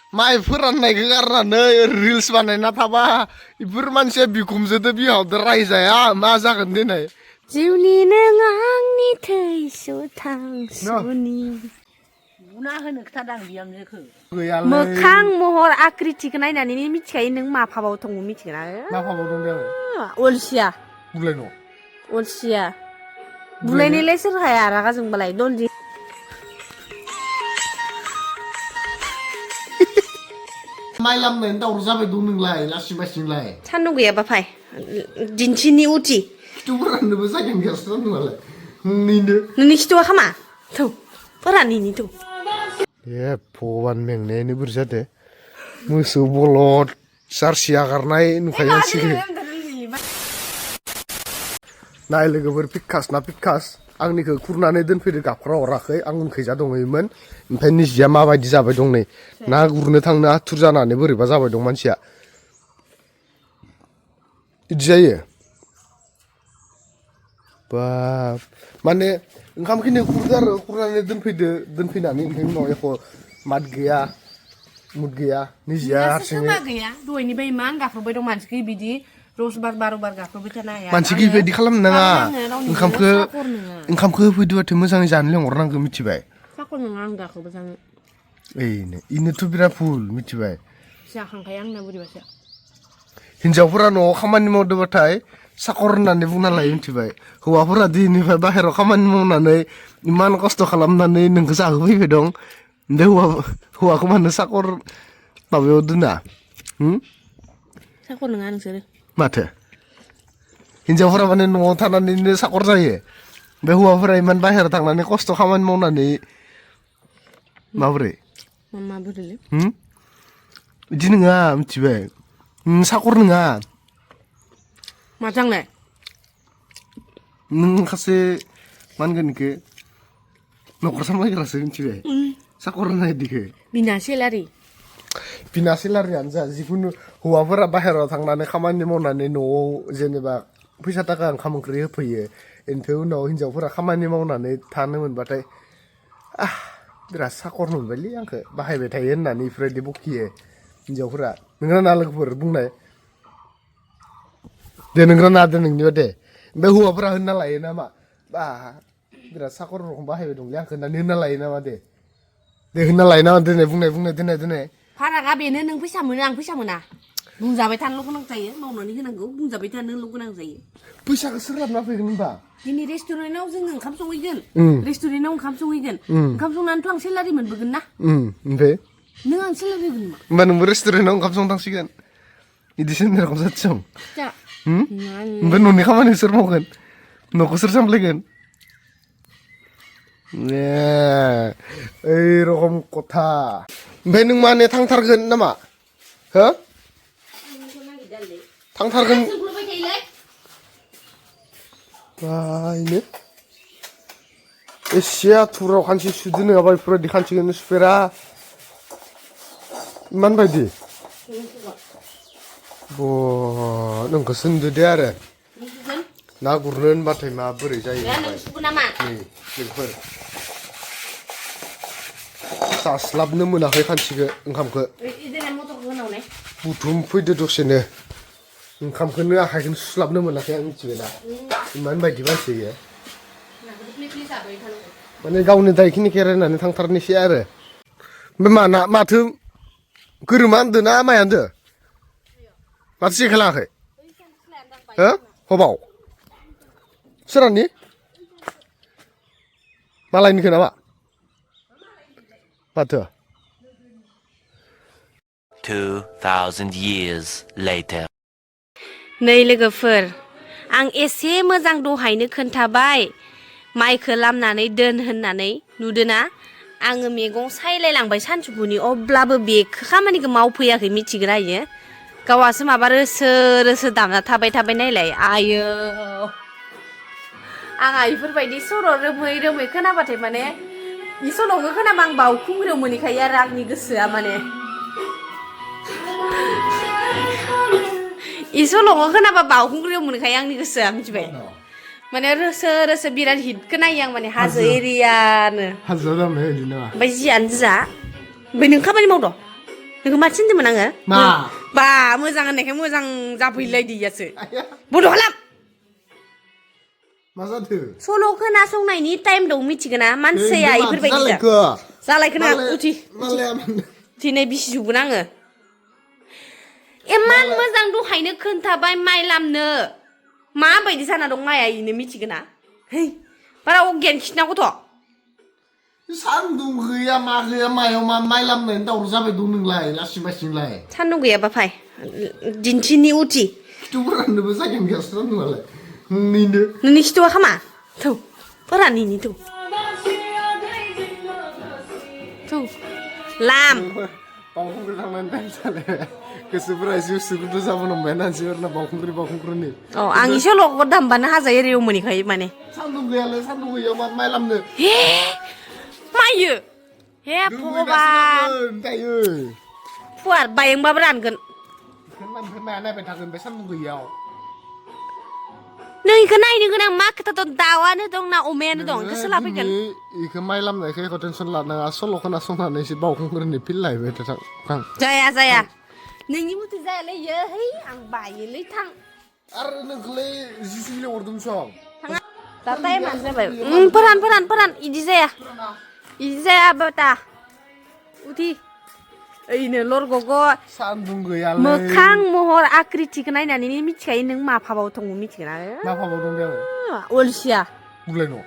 माइ फोराननायखौ गारनानै रिल्स बानायना थाबा इफोर मानसिया बिखुमजोदो बिहावदो रायजाया मा जागोन दिनै जिउनि नों आंनि थैस' थांस'नि बुना होनो खिथादां बिहामजोखौ गैयालै मोखां महर आकृतिखौ नायनानै मिथिखायो नों मा फाबाव दङ मिथिगोना मा फाबाव दं दे अलसिया बुलाय न' अलसिया बुलायनायलाय सोर हाया रागा जोंबालाय दनदि माइ लामनायनि दावराव जाबाय दं नोंलाय लासिं बासिंलाय सान्दुं गैयाबा फाय दिन्थिनि उथि खिथुफोरानोबो जायगायानो गैयासो नोंलाय नोंनिनो नोंनि खिथुआ खामा थौ फोरानिनि थौ ए भगबान मेंनायानो बोरै जादो मोसौ बलद जारसि आगारनाय नुखायो मानसिखो नाय लोगोफोर पिकास ना पिकास आंनिखौ खुरनानै दोनफैदो गाबख्रा हराखै आं उनखैजा दंहैयोमोन ओमफ्राय निजिया माबायदि जाबाय दं नै ना गुरनो थांनो आथुर जानानै बोरैबा जाबाय दं मानसिया बिदि जायो बा माने ओंखाम खिनि खुरदो आरो खुरनानै दोनफैनानै ओमफ्राय उनाव एख' मात गैया मुद गैया निजिया हारसिङै गैया दहायनिफ्राय इमान गाख्रबबाय दं मानसिखै बिदि 10 बार 12 बार गाख्रबबाय थानो हाया मानसिखौ बेबायदि खालामनो नाङा ओंखामखौ होफैदोबाथाय मोजाङै जानो लेंहरनांगौ मिथिबाय साखर नङा आं गाख्रबबाय थानो ओइनो इनोथ' बिराद भुल मिथिबाय जाखांखायो आंना बोरैबासो हिन्जावफोरा न'आव खामानि मावदोबाथाय साखर होननानै बुंना लायो मिथिबाय हौवाफोरा दिनैनिफ्राय बाहेरायाव खामानि मावनानै इमान खस्थ' खालामनानै नोंखौ जाहोफैबाय दं बे हौवाखौ मानो साखर माबायाव दोना साखर नङा नोंसोरो माथो हिन्जावफोरा माने न'आव थानानैनो साखर जायो बे हौवाफोरा इमान बाहेरायाव थांनानै खस्थ' खामानि मावनानै माबोरै माबोरैलै बिदि नङा मिथिबाय साखर नङा माथांलाय नों सासे मा होनगोन बेखौ न'खर सामलायग्रासो मिथिबाय साखर होननाय बिदिखौ बिना सेलारि बिना सेलारियानो जा जिखुनु हौवाफोरा बाहेरायाव थांनानै खामानि मावनानै न'आव जेनेबा फैसा थाखा ओंखाम ओंख्रि होफैयो ओमफ्राय उनाव हिन्जावफोरा खामानि मावनानै थानो मोनबाथाय बिराद साखर मोनबायलै आंखौ बाहायबाय थायो होननानै बेफोरबायदि बखियो हिन्जावफोरा नोंग्रा ना लोगोफोर बुंनाय दे नोंग्रा ना दे नोंनिबा दे ओमफ्राय हौवाफोरा होनना लायो नामा बा बिराद साखर रखम बाहायबाय दंलै आंखौ होननानै होनना लायो नामा दे होनना लायो नामा दिनै बुंनाय फारागा बेनो नों फैसा मोनो आं फैसा मोना बुंजाबाय थानोल' गोनां जायो मावनानै होनांगौ बुंजाबाय थानोल' गोनां जायो फैसाखौ सोर लाबोना फैगोन होनबा दिनै रेस्टुरेन्टआव जोङो ओंखाम संहैगोन रेस्टुरेन्टआव ओंखाम संहैगोन ओंखाम संनानैथ' आं सेलारि मोनबोगोन ना ओमफ्राय नों आं सेलारि होगोन नामा होमबा नोंबो रेस्टुरेन्टआव ओंखाम संनांसिगोन बिदिसो होननाय रखम जाथिसं ओमफ्राय न'नि खामानि सोर मावगोन न'खौ सोर सामलायगोन ओइ रखम कथा ओमफ्राय नों माने थांथारगोन नामा हो थांथारगोन बायनो एसे आथुराव खानसे सुदो नङाबा बेफोरबायदि खानसेखौनो सुफेरा इमान बायदि नोंखौसो होनदो दे आरो ना गुरनो होनबाथाय माबोरै जायो नै लोगोफोर जास्लाबनो मोनाखै खानसेखौ ओंखामखौ बुथुम फैदो दसेनो ओंखामखौनो आखाइखौनो सुस्लाबनो मोनाखै आं मिथिबाय दा इमान बायदि मानसि गैया माने गावनि दायखिनिखौ रायनानै थांथारनोसै आरो ओमफ्राय माथो गोरोमा होनदो ना माया होनदो माथो जेखाय लाङाखै हो हबाव सोरानि मालायनिखौ नामा माथो 2000 years later नै लोगोफोर आं एसे मोजां दहायनो खोन्थाबाय माइखौ लामनानै दोन होननानै नुदोना आङो मैगं सायलायलांबाय सानजौफुनि अब्लाबो बेखौ खामानिखौ मावफैयाखै मिथिगोना इयो गावहासो माबा रोसो रोसो दामना थाबाय नायलाय आयो आंहा इफोरबायदि सल' रोमै खोनाबाथाय माने इ सल'खौ खोनाबा आं बावखुंग्रियाव मोनहैखायो आरो आंनि गोसोआ माने इ सल'खौ खोनाबा बावखुंग्रियाव मोनखायो आंनि गोसोआ मिथिबाय माने रोसो बिराद हिट खोनायो आं माने हाजो एरियानो हाजोआव दामनाय बायदि नामा ओमफ्राय जियानो जा ओमफ्राय नों खामानि मावद' नोंखौ मा थिनदोंमोन आङो मा बा मोजां होननायखाय मोजां जाफैलायदियासो आया बन्द' खालाम मा जादो सल' खोनासंनायनि टाइम दं मिथिगोना मानसिया इफोरबायदि जालायखोना उथि दिनै बिसि जुगोन आङो इमान मोजां दहायनो खोन्थाबाय माइ लामनो माबायदि जाना दं माइआ इनो मिथिगोना है बारा अगियान खिनांगौथ' सान्दुं गैया मा गैया मायाव मा माइ लामनायनि दावराव जाबाय दं नोंलाय लासि बासिंलाय सान्दुं गैयाबा फाय दिन्थिनि उथि खिथुफोरानोबो जायगायानो गैयासो सान्दुंआलाय नोंनिनो नोंनि खिथुआ खामा थौ फोरानिनि थौ थौ लाम बावखुंग्रि थांनायनि टाइम जालायबाय गोसोफोरा एसे उसु गुदु जाबोनो हमबाय मानसिफोरना बावखुंग्रिनि अ आंनि सल'खौ दामबानो हाजायो रेव मोनिखायो माने सान्दुं गैयालै सान्दुं गैयाव मा माइ लामनो हे मायो हे भगबान दायो फुवार बायंबाबो रानगोन ओमफ्राय माया नायबाय थागोन बे सान्दुं गैयाव नों इखौ नायनो गोनां मा खोथा दं दाउआनो दं ना अमायानो दं इखौ सोलाफैगोन इखौ माइ लामनायखौ एख' टेनसन लानाङा सल' खोनासंनानै एसे बावखुंग्रिनि फिल लायबाय थां जाया नोंनि मथे जायालै इयो है आं बायोलै थां आरो नोंखौलाय जिसुबिलि हरदों सं थाङा दा टाइमानो जाबाय फोरान इदि जाया बाता उथि ओइनो लरग'ग' सान्दुं गैयालै मोखां महर आकृतिखौ नायनानै मिथिखायो नों मा फाबाव दङ मिथिगोन मा फाबाव दं बेयाव अलसिया बुलाय न'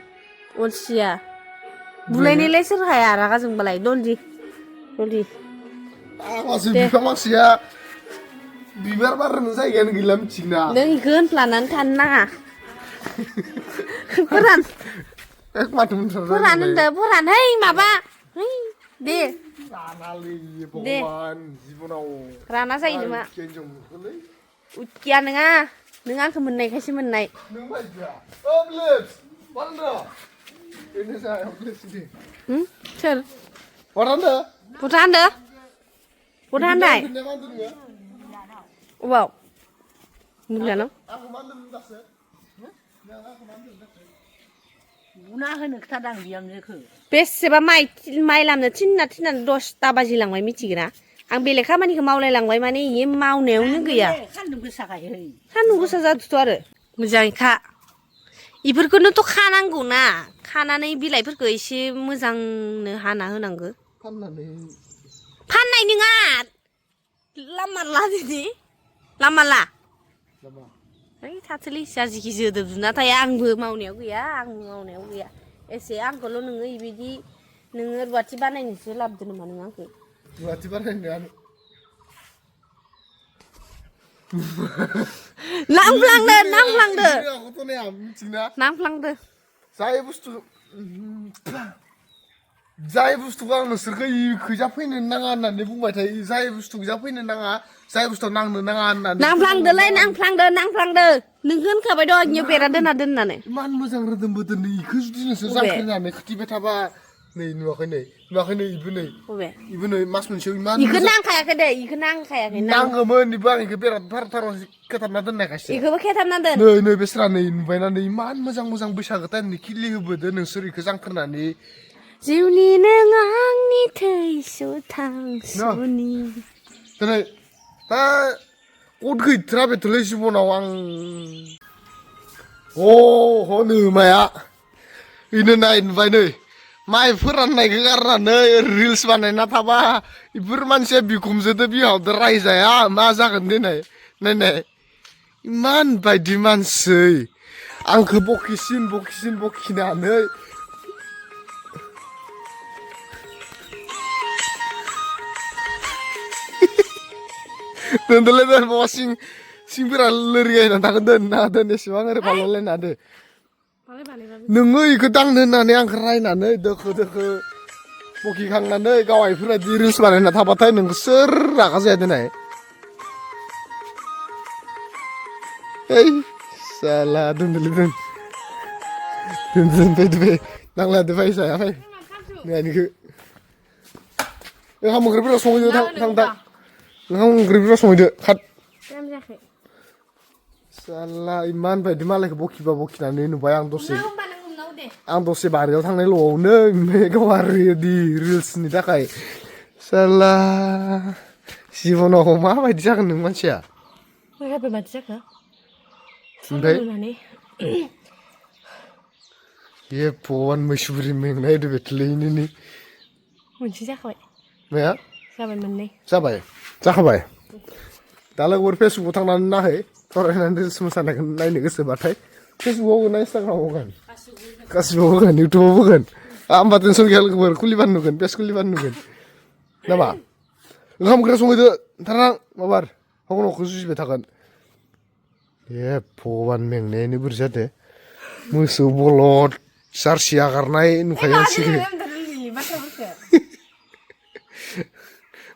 अलसिया बुलायनायलाय सोर हाया रागा जोंबालाय जल्दि आंहासो बिफां मानसिया बिबार बारनो जायगायानो गैला मिथिगोना नों इखौ होनफ्लानानै थानो नाङा फोरान माथो फोरान है माबा है दे रानालै भगबान जिबनाव राना जायो नामा उथिया नङा नों आंखौ मोननायखायसो मोननाय नों बायदिया ब्लेस बारनो बेनो जाया ब्लेस दे सोर बारनो बथा होनदो बथा होनदाय अबाव नुलानो बुना होनो खोथादों आं बिहामजोखौ बेसेबा माइ लामनो थिननानै 10ता बाजिलांबाय मिथिगोना आं बेलेग खामानिखौ मावलायलांबाय माने इयो मावनायावनो गैया सान्दुं गोसाखाय सान्दुं गोसा जादोंथ' आरो मोजाङै खा इफोरखौनोथ' खानांगौना खानानै बिलाइफोरखौ एसे मोजांनो हाना होनांगौ फाननाय नङा लामा दिनै लामा ला ओइ थाथोलै जाजिखि जोदोब नाथाय आंबो मावनायाव गैया एसे आंखौल' नोङो इबायदि नोङो रुवाथि बानायनोसो लाबोदो नामा नों आंखौ रुवाथि बानायनो नांफ्लांदो जाय बुस्थुखौ आं नोंसोरखौ इखैजा फैनो नाङा होननानै बुंबाय थायो जाय बुस्थुखैजा फैनो नाङा जाय बुस्थुआव नांनो नाङा होननानै नांफ्लांदो नोंखौ होनखाबाय दं आंनियाव बेरा दोननानै इमान मोजां रोदोम बोदों नै इखौ जुदि नोंसोर जांख्रिनानै खोथिबाय थाबा नै नुवाखै इबो नै मास मोनसेयाव इमान इखौ नांखायाखै दे इखौ नांखायाखै नांगौमोन इबो आं इखौ बेराद फाराव खेथाबना दोननायखायसो इखौबो खेथाबना दोन नै बेस्रा नै नुबायना नै इमान मोजां बैसागो टाइमनि खिलि होबोदो नोंसोर इखौ जांख्रिनानै जिउनि नों आंनि थैस' थांस'नि दिनै दा कद गैथारा बेथ'लै जिबनाव आं हनै माया इनो नाय नुबाय नै माइ फोराननायखौ गारनानै रिल्स बानायना थाबा इफोर मानसिया बिखुमजोदो बिहावदो रायजाया मा जागोन देनाय नायनाय इमान बायदि मानसि आंखौ बखिनानै दोनदोलै बाबा सिंफोरा लोरिगायना थागोन दोन एसेबां ओरै बाललायना दो नोङो इखौ दांनो होननानै आंखौ रायनानै दोखो बखिखांनानै गावाइफोरबायदि रिल्स बानायना थाबाथाय नोंखौ सोर रागा जाया देनाय ओइ साला दोनदोलै दोन नांलाया दे जाया फै नैनिखौ ओंखाम ओंख्रिफोराव संहैदो थां ओंखाम ओंख्रिफोराव संहैदो खाट साला इमान बायदि मालायखौ बखिनानै नुबाय आं दसे बारियाव थांनाय ल'आवनो ओमफ्राय गावा रिल्सनि थाखाय साला जिबनाव माबायदि जागोन नों मानसिया माबे मादि जाखो ओमफ्राय होननानै ये भगवान मैसुबुरि मेंनाय बेथलैनि मोनसे जाखाबाय माया जाबाय मोननै जाबाय जाखाबाय दा लोगोफोर फेसबुकाव थांनानै नाहै फरायनानै रिल्स मोसानायखौ नायनो गोसोबाथाय फेसबुकाव होगोन ना इन्सटाग्रामाव होगोन गासिबो होगोन इउटुबाव होगोन होमबा टेनसन गैया लोगोफोर खुलिबानो नुगोन पेज खुलिबानो नुगोन नामा ओंखाम ओंख्रि संहैदो थारां माबार हगन'खौ जुजिबाय थागोन ए भगवान मेंनायानो बोरै जादो मोसौ बलद जारसि आगारनाय नुखायो सिगां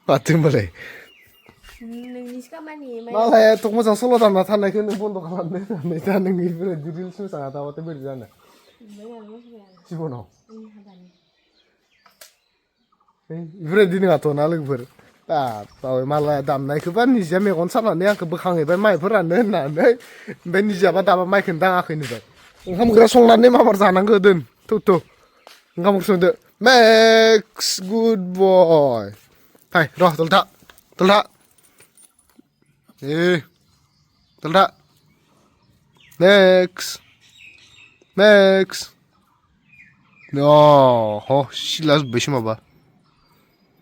माथो होनबालाय नोंनिसो खामानि मालाय एथ' मोजां सल' दामना थानायखौ नों बन्द' खालामदो होननानै दा नों बेफोरबायदि रिल्स मोसाना थाबाथाय बोरै जानो जिबनाव बेफोरबायदि नङाथ' ना लोगोफोर दा बावै मालाय दामनायखौबा निजिया मेगन सानानै आंखौ बोखांहैबाय माइफोरानो होननानै ओमफ्राय निजियाबा दाबा माइखौनो दाङाखै नुबाय ओंखाम ओंख्रि संनानै माबार जानांगौ दोन थौ ओंखाम ओंख्रि संदो मेक्स गुड बय फाय र' दलथा दलथा नेक्स अ ह सिला जोब्बायसो माबा